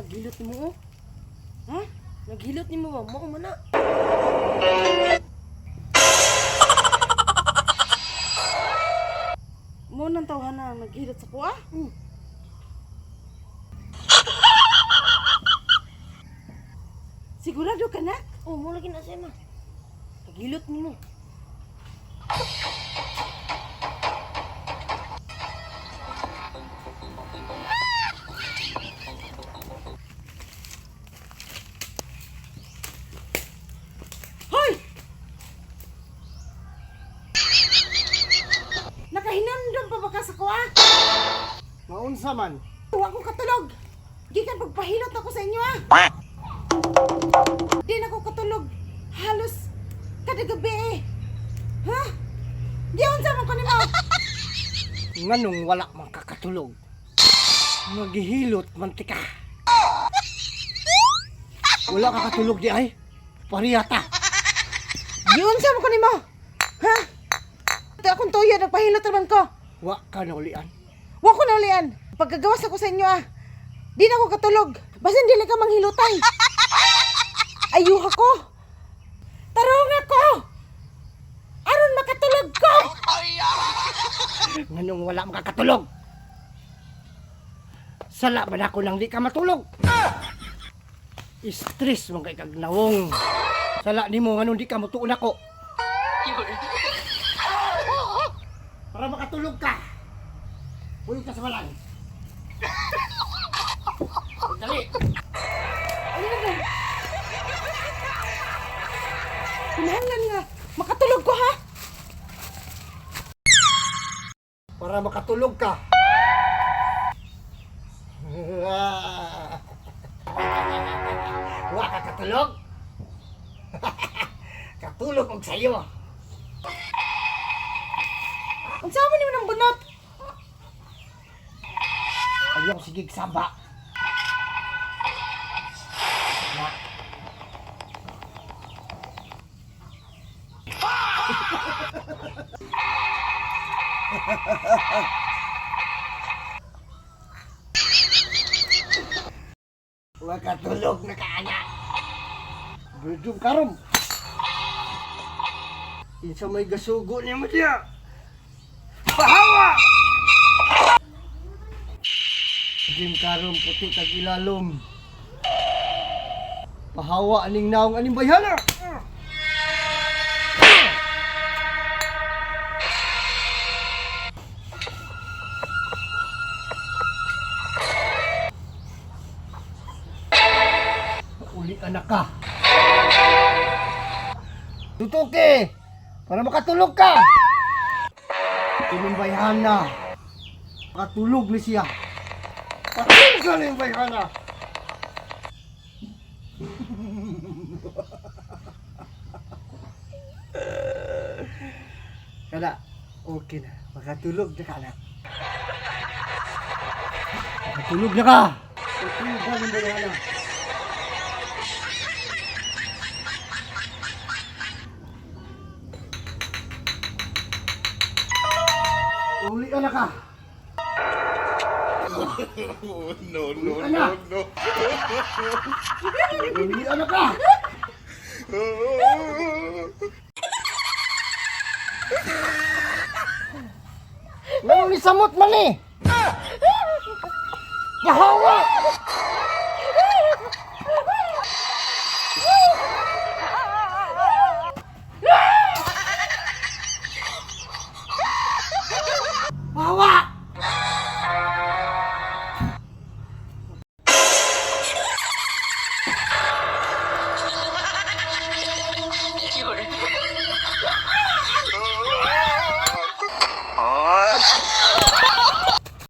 Naghilot nimo oh. Ha? Naghilot nimo ba? Mao man na. Mo nang tawhana ang naghilot sa kuha? Sigurado ka na? Oh, mo lagi na siya ma. Naghilot nimo. Hoy! Nakahinamdam pa ba ka sa kuha? Maunsa man. Wa ko katulog. Gikan pagpahilot ako sa inyo ah. Di na ko katulog. Halos kada gabi eh. Ha? Di unsa man ko nimo? Nganong wala man kakatulog. Maghihilot man tika. Wala ka katulog di ay. Pariyata. Di unsa man ko nimo? Ha? Ito akong tuyo nagpahilot naman ko. Wa ka naulian. Wa ko naulian. Pagkagawas ako sa inyo ah. Di na ko katulog. Basin dili ka manghilutay. Ayuha ko. Tarong ako. Aron makatulog ko. Nganong wala makakatulog. Sala man ako nang di ka matulog. Stress man kay kag nawong. Sala nimo nganong di ka mutuon ako. Para makatulog ka. Puyog ka sa balay. Dali. Ano na? Kinahanglan nga. Makatulog ko ha. Para makatulog ka. Wa ka katulog? Katulog og sayo. Unsa man nimo nang bunot? Ayaw sige saba. Na. Wa katulog na kaana. Bedum karom. Insa may gasugo nimo diya? Pahawa! Jim karom puti kag ilalom. Pahawa aning naong aning bayhana. Uli anak ka. Tutuki! Para makatulog ka! Ining bayhana. Makatulog ni siya. Patulog ka na yung bayhana. Kada, okay na. Makatulog na ka na. Makatulog na ka! Matulog ka ng bayhana. Uli ka na ka! No, no, Uli ka na! no, no. Uli ka na ka! Ngayon ni samot man eh! Bahawa!